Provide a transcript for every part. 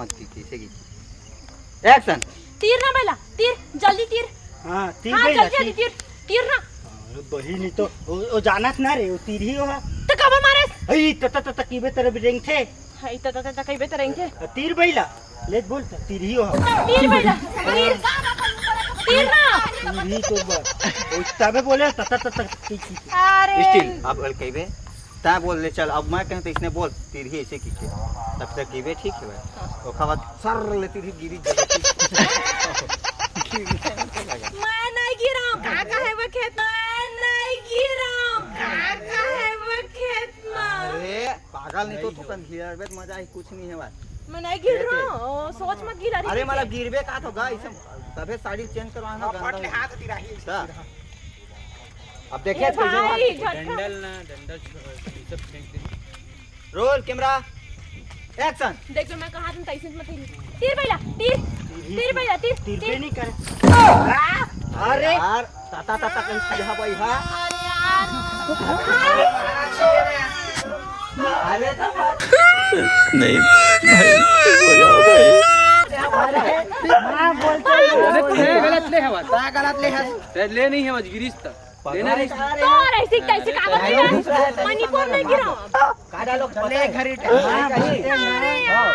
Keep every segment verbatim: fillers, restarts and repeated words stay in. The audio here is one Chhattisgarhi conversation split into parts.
मत की, कैसे की? एक्शन। तीर ना बइला, तीर, जल्दी तीर। हाँ, तीर हाँ, बइला, जल्दी, जल्दी तीर। तीर, तीर ना। अरे बहिनी तो, ओ, ओ जानत ना रे, ओ तीर ही हो। तो काबर मारेस? अई, त, त, त, त, कीबे तेरे भी रेंगथे। हई, त, त, त, त, कइबे तेरे रेंगथे। अ, तीर बइला, ले बोल त, तीर ही हो। तीर बइला, तीर, तीर ना। तीर ही तो बस। ओ, तबे बोले, त, त, त, त, की, की, की। अरे। स्टिल, अब कइबे? तैं बोल ले, चल, अब मैं कहूँ तो इसने बोल, तीर ही ऐसे कीचे। तब तक कीबे, ठीक है भाई। हाँ। ओखर बाद सर ले तीर ही गिरी जगह। मैं नहीं गिरा, का कहे वो खेत, मैं नहीं गिरा, का कहे वो खेत में। अरे, पागल नहीं तो तू कन गिरबे त मजा ही कुछ नहीं है भाई। मैं नहीं गिर रहा हूँ, सोच मत गिरा रही अरे, है। मतलब गिरबे का तो गा, इसे तबे साड़ी चेंज करवाना गंदा पटले हो। हाथ दिराही। हाँ। अब देखे ये कैसे भाई, भाग झटका। डंडल ना, डंडल छ-, ये सब फेंक दे। Roll, camera, action. देख, जो मैं कहा था, तैसे मत हिल। तीर बइला, तीर, तीर बइला, तीर, तीर पे तीर। नहीं करे। अरे यार, ताता, ताता कहीं सीधा भाई, हाँ। अरे यार। अरे तो नहीं, भाई, हो जाओ, भाई। अरे, हाँ, बोलते हैं। गलत ले, गलत ले हवा। का गलत ले है? ते ले नहीं है, आज गिरीश था। लेना नहीं। तो और ऐसे कैसे कागज अरे, मिला? मणिपुर में गिरा। काटा लोग पता है। घरी हाँ, कहीं। अरे यार।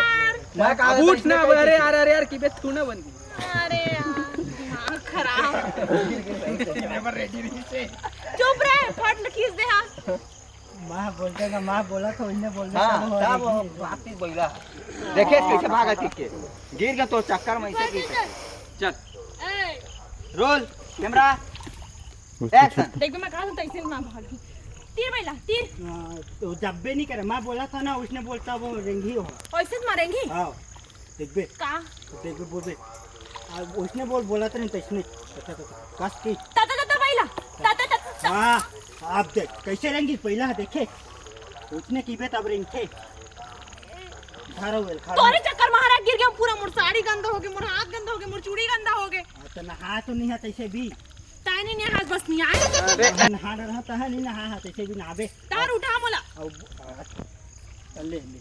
मैं अब उठ ना, अरे यार, अरे यार, की बे तू ना बन। अरे यार, दिमाग खराब। चुप रे, फट खींच दे हाथ। माँ बोलते ना, माँ बोला तो इन्हें बोलते हाँ, तब वो तब वो बात ही बोला। देखे कैसे भागा सीख के। गिर गया तो चक्कर में ऐसे गिर गया। चल। ए। Roll, camera, action. देख, मैं कहा था, तैसे ना भागी। तीर बइला, तीर। हाँ, तो जब्बे नहीं करे, मैं बोला था ना, उसने बोलता वो रेंगी हो। ऐसे मारेंगी? हाँ। देखबे। का? तो देखबे, बोलबे। आ, उसने बोल, बोला तो नहीं, तो इसने। अच्छा, तो कस की। ताता, ताता, बइला। ताता, ताता, ताता। हाँ, आप देख, कैसे रेंगी पहला देखे। उसने की बे तब रेंगथे। धारा वेल, खा तोरे चक्कर में हरा गिर गया, पूरा मोर साड़ी गंदा हो गया, मोर हाथ गंदा हो गया, मोर चूड़ी गंदा हो गया। हाँ, तो नहा तो नहीं है तैसे भी। ताई नहीं, नहीं, हाथ बस नहीं आए। अबे। नहा रहा था, नहीं नहा है, तैसे भी नहाबे। तार उठा मोला। अब, आ, ले, ले।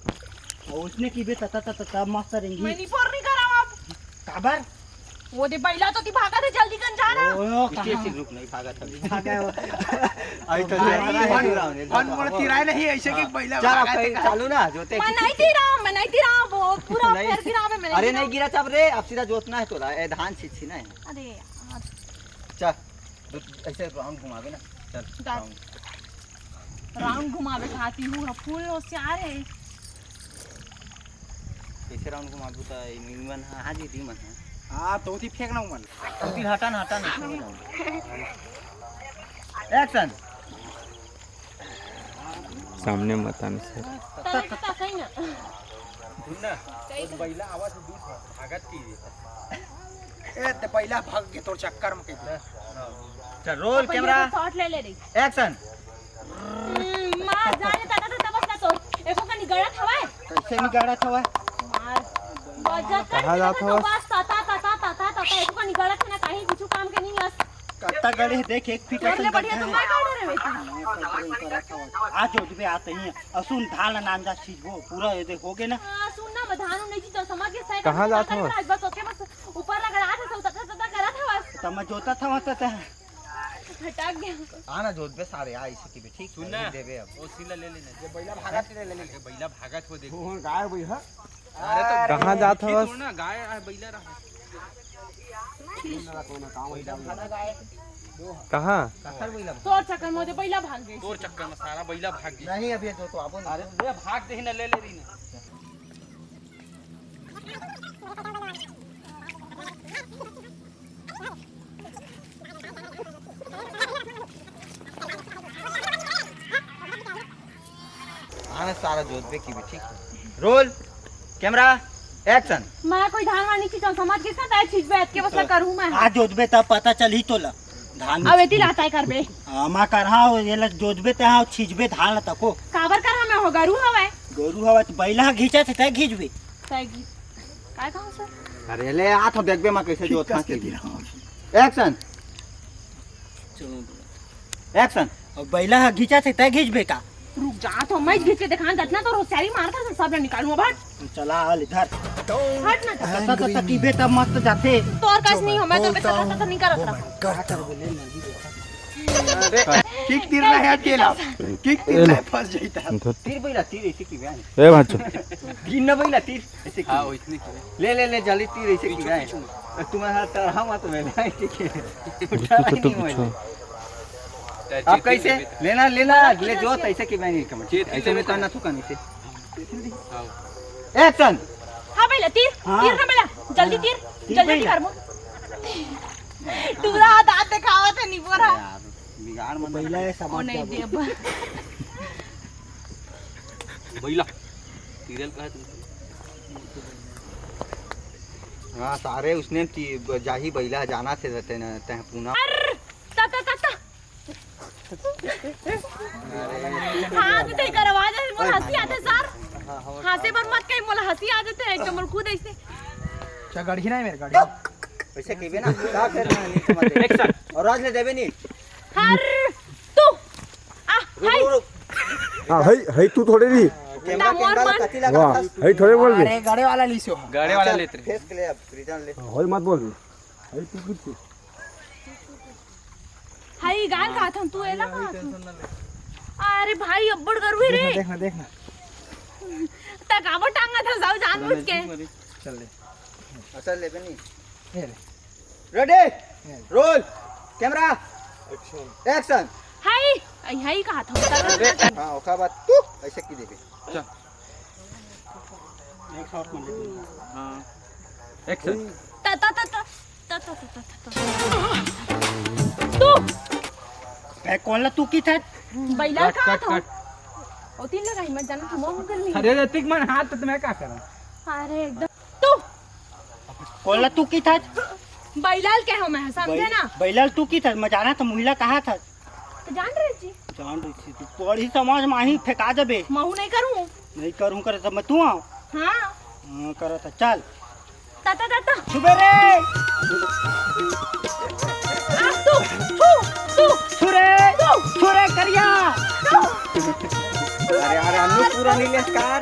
और उसने की बे तता, तता, तता मस्त रेंगी। मैं नहीं पोर नहीं कराऊँ अब। काबर? वो दे बइला तो ती भागा थे, जल्दी कन जाना। ओ, ओ, इसके कहाँ? सिर्फ रुक नहीं भागा था। भागा है वो। आई तो भाई, जा रहा है, फन, जा रहा है, फन मोड़ तिराए नहीं, ऐसे कि हाँ। बइला चल, भागा आप थे कहीं का। चालू ना, जोते मैं की नहीं तिराऊँ, मैं नहीं तिराऊँ, वो पूरा नहीं। फेर गिरावे, मैं नहीं अरे तिराऊँ। नहीं गिरा चाप रे, अब सीधा जोतना है तोला, ए धान छिछी ना है। अरे यार। चल, दो, ऐसे राउंड घुमावे ना। चल, जा। राउंड। राउंड घुमावे खाती हूँ, फुल होशियार है। कैसे राउंड घुमाबू त इमन हा, हाँ जी, दी मन हा। हाँ, तो थी फेंकना मन। तो थी हटा ना, हटा ना, फेंक ना। एक्शन। सामने मत आना सर। तले तो कहीं ना। सुन ना, सही तो बइला आवाज से दूर भागत की। ए, ते पहला भाग के तोर चक्कर में कहीं। चल, रोल, कैमरा, शॉट ले ले रही। एक्शन। हम्म, मार जाने तक तो तबस ना तो। एको का निगड़त हवाए? कैसे निगड़त हवाए? मार। बजत कर कहाँ जात तो हवस? बस, ताता, ताता, ताता, ताता, एको का निगड़त है ना, कहीं कुछ काम के नहीं हस। कत्ता गड़े देख, एक फीट कर ले, बढ़िया, तू मैं काट रहे बेटी। आ जो, जबे आते ही, असुन धान नाम जा चीज वो, पूरा ये दे हो गए ना। हाँ, सुन ना, मैं धान नहीं चीज तो समझ के सही कहाँ जात हवस? बस, ओके, बस। ऊपर लग रहा था, सब तथा तथा करा था बस। तब मैं जोता था वहाँ तथा। भटक गया। आ ना जोत बे सारे, आ इसी की भी ठीक सुन ना। देवे अब। ओ सीला ले लेना। ये बैला भागत ले ले ले। ये बैला भागत हो देखो। वो गाय हुई है। अरे तो कहाँ जात हवस? ना गाय आ बैला रहा। कहाँ? कथर बैला। तोर चक्कर में बैला भाग गई। तोर चक्कर में सारा बैला भाग गई। नहीं अभी जो तो आपो अरे भाग दे ना, ले ले रही ना। आना सारा जोतबे की भी ठीक। Roll, camera, action. मैं कोई धान वानी चीज समझ के साथ आए छिजबे अतके बस करूँ मैं। आ जोतबे तब पता चलही तोला। धान अब एती लाताय करबे। हाँ, मैं करहा हो, ये ला जोतबे ते हाँ, छिजबे धान ला तको। काबर करहा मैं हो, गरू हवय। गरू हवय त बैला ह घिंचत हे, तै घिंचबे। तै घिंच-, काय कहूँ सर? अरे ले आ तो देखबे मैं कैसे जोत हाँ के। एक्शन। चलो। एक्शन। अब बैला ह घिंचत हे, तै घिंचबे का? रुक जा तो, मैं घिंच के दिखान दतना तो होशियारी मारता तो सब निकालूंगा भाग। चला आ ले धर। हट ना। तता तता कीबे तब मस्त जाथे। तोर कस नहीं हो, मैं तो बेटा तता नहीं करत रहा। किक तीर रहा है तेला। किक तीर रहा है, फंस जाता। तीर बैला, तीर ऐसे की बहन। ए भाचो। गिन ना बैला, तीर ऐसे की। हाँ, वैसने की। ले, ले, ले, जल्दी तीर ऐसे की बहन। तुम्हारा तरह मत बैला, ऐसे की। उठा तो, तो नहीं कुछ बैला। अब कैसे? लेना, लेना, ले जो, ऐसे की बहन, ऐसे में करना, तू करना, ऐसे। हाँ। एक्शन। हाँ बैला, तीर, हाँ। तीर ना बैला, जल्दी तीर, तीर जल्दी बैला। तीर करबो। टूरा दांत देखावत है, निपोरा। यार, बिगाड़ मन बैला है, ओ नहीं देब। बैला, सीरियल का है तुमको? हाँ, सारे उसने ती-, जाही बैला जाना थे, रहते न, तह पूना। अर, ता, ता, ता, ता। हाँ, तो तेरी करवा दे, मोला हंसी आते सर। हाँ, हाँ, हंसे बर मत कही, मोला हंसी आ जाते हैं, तो मोला खुद ऐसे। अच्छा, गढ़ी ना है मेरे, गढ़ी। वैसे कहिबे ना, का करना है, नहीं समझ। एक्शन। और राज ले देबे नहीं। हर तू। आ, रुक, हाय। रुक, रुक। हाँ, हई, हई तू थोड़े रही। कैमरा, मोर कैमरा मन। कथी लगा वाह, था? हई थोड़े बोल दे। अरे, गड़े वाला लीसो। गड़े वाला अच्छा, लेते रहे। फेस के ले अब, रिटर्न ले। हाँ, हई मत बोल दे। हई तू कुछ। हाय, गान का था तू, एला का था? अरे भाई, अब्बड़ गरु है रे। देखना, देखना, देखना। तकाबो टांगा था, जाओ जानबूझ के। चल ले। अच्छा, ले बनी। ये ले। रेडी? ये। रोल। कैमरा। एक्शन। एक्शन। हाय, आई हाय कहा था। हाँ, ओका बाद तू ऐसे की देबे। चल। एक शॉट में लेते हैं। हाँ। एक्शन। ता, ता, ता, ता। ता, ता, ता, ता, ता, ता। तू। बे, कोन ला तू किथस? बैला कट, का कट, था? कट। ओ तीन लगा हिम्मत जाना, तू मोह कर ली। अरे, ऋतिक मन हाथ तो मैं का करूं? अरे, एकदम। तू। कोन ला तू किथस? बैला ल कहे हों मैं, समझे ना? बैला ल तू किथस? मैं जाना तो महिला कहा था। तो जान रहे जी। जान रही थी तू। पढ़ी समाज में आही फेंका देबे। महू नहीं करूं। नहीं करूं करे तब मैं तू आओ। हाँ। हाँ, करत है, चल। ता, ता, ता, ता। छुबे रे। आ, तू, तू, तू। छुरे, तू। छुरे करिया। तू। अरे यार, हम लोग पूरा नहीं ले कार।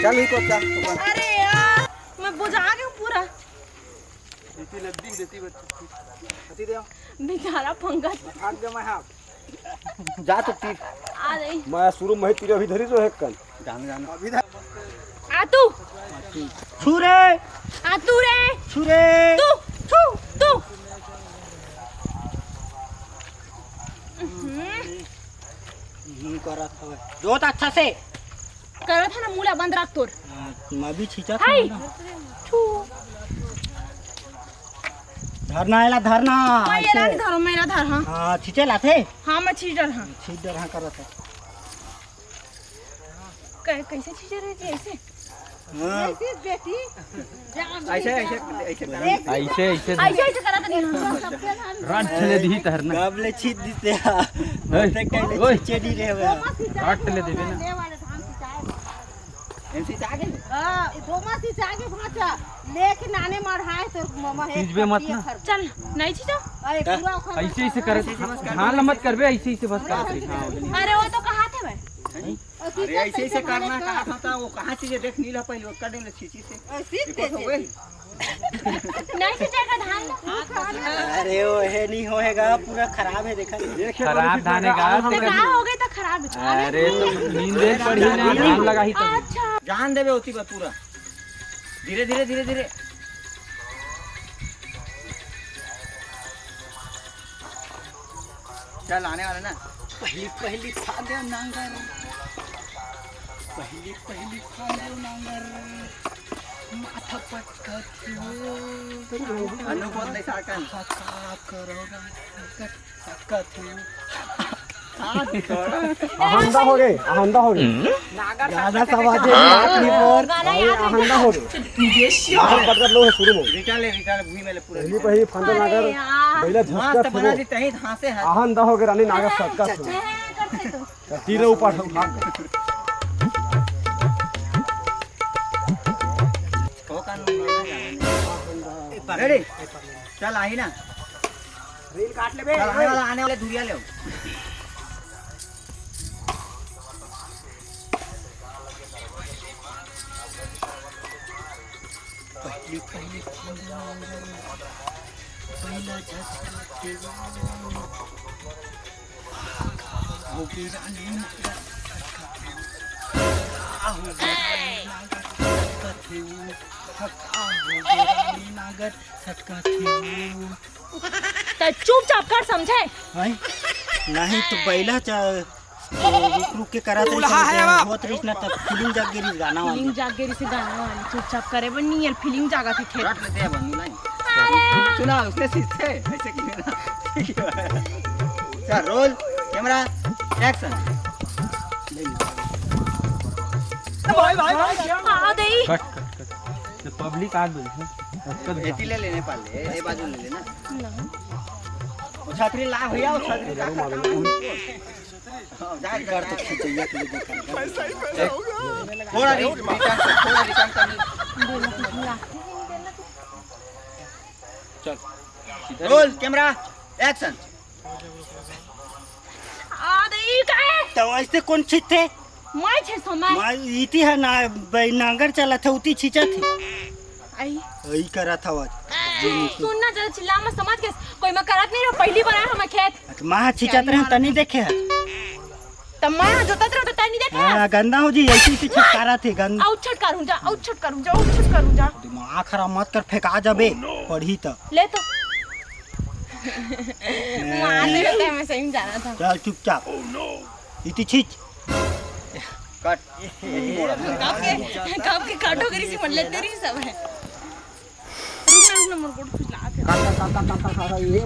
चल ही तो चल। अरे यार, मैं बुझा गया हूँ पूरा। इति लद्दी देती बच्ची। अति दे। बेचारा पंकज। भाग दे मैं हाथ। जा तो तीर। आ रही। मैं शुरू में तीर अभी धरी जो है कन। जान, जान। अभी धर। आ तू। छू रे। आ तू रे। छू रे। तू, तू, तू। हम्म। हम्म, करत हवे। जोत अच्छा से। करत है ना, मुला बंद रख तोर। हाँ, मैं भी छींचत हाय। हूँ ना। छू। धरना एला, धरना, हाँ, ये ऐसे। रानी धरो, मेरा धर, हाँ। हाँ, छींचे लाथे। हाँ, मैं छींच डर, हाँ। छींच डर, हाँ, करत है। कै-, कैसे छींचे रहे जी, ऐसे? हाँ। ऐसे बेटी, जाम ऐसे, ऐसे, ऐसे करना। ऐसे, ऐसे। ऐसे, ऐसे करत नहीं। रंट ले दी तहरना। गब ले छींच दीते हैं। ए, ओते कहले ओए। छींचे नहीं रहे हुए। रंट ले देबे ना। एमसी से आगे। हाँ, दो मासी से आगे भांचा। लेके नाने मढ़ाए तो ममा है। छींचबे मत ना। चल, नहीं छींचो। अरे, पूरा ओखर ऐसे, ऐसे कर। ऐसे, ऐसे बस कर। हाँ, मत करबे, ऐसे, ऐसे बस कर। हाँ। अरे, वो तो कहा थे भाई। अरे, ऐसे, ऐसे करना कहा था, था, वो कहाँ से ये देख नीला पहले, वो कर देने छींची से। ऐसे, एक और हो ऐसे। गई। नहीं, तो जाएगा धान लो। अरे, वो है, नहीं होएगा, पूरा खराब है, देखा। खराब धान है का? तो का हो गए तो खराब है। अरे, तो नींदे पड़ी ना, धान लगा ही तो। अच्छा। जान देबे होती बा पूरा। धीरे, धीरे, धीरे, धीरे। चल, आने वाला ना। पहली, पहली फांदे नांगर। पहली, पहली फांदे नांगर। माथा पटकत हो। अनु बहुत नहीं साकन। का करो ना? पटकत हो। हाथ छोड़। अहंदा हो गए, अहंदा हो गए। ज्यादा सवाजे नहीं, हाथ नहीं पर। भाई, अहंदा हो गए। मार पटकत लो है शुरू में। रिटा ले, रिटा ले, भूमि में ले पूरा। पहली, पहली फांदे नांगर, अरे यार। पहले मस्त झटका बना थे। दी तही धांसे है। अहंदा हो गए, रानी नांगर सटका थे। तीर ऊपर उठा। रेडी? चल, आही ना। रील काट लेबे। चल, आने वाला, आने वाले धुरिया ले। पहले पहले खेल नांगर, पहला झटका देवा। होगे रानी नांगर, झटका देवा। होगे रानी नांगर, झटका देवा। होगे रानी नांगर, झटका देवा। त चुपचाप कर, समझे? हैं? नहीं तो बैला चा-, तो रुक रुक के करा तरी दुल्हा समझे, है बाप। होत रहिस ना तब फिल्म जाग गे रहिस गाना वाली। फिल्म जाग गे रहिस गाना वाली, चुपचाप करे बर नहीं, फिल्म जागा थी खेत। रट लेते हैं बंधु लाइन। अरे। सुना, उसने सीखते हैं, ऐसे की ना। चल, रोल, कैमरा, एक्शन। भाई, भाई, भाई, क्या? हाँ, दे। कट, कट, कट। तो पब्लिक आ गई है। कट, कट। एती ले लेने पाले, ए बाजू ले लेना। वो छतरी ला भैया, वो छतरी ला। हाँ, जा, जा, कर तो खींचैया के लिए देखा। पैसा ही पैसा होगा। थोड़ा रि-, रिटर्न कर, थोड़ा रिटर्न कर। चल, सीधा रोल, कैमरा, एक्शन। आ, दे, ई का है? तो ऐसे कौन छींचथे? मैं छे समय। मैं इति है ना, बै-, नांगर चलत है, उती छींचत है। आई। आई करत हवत। सुन ना, ज्यादा चिल्ला मत, समझ के। कोई मैं करत नहीं रहो, पहली बार आया हूँ मैं खेत। अच्छा, माँ छिचत रहे, तनी देखे है। तब मैं जोतत रहो, तो तनी देखे है। हाँ, गंदा हो जी, ऐसी ऐसी छटकारा थे, गंद। आउ छटकारूं जा, आउ छटकारूं जा, आउ छटकारूं जा। दिमाग खराब मत कर, फेंका जाबे, पढ़ी त। ले तो। मार देते हैं, मैं सही में जाना था। चल चुपचाप। इति छीच। कट। कब के, कब के काटो करी सी, मन लेते रही सब है। रुक ना, रुक ना, मोर गोड़ कुछ लागत है। काका, काका, काका, काका, ये।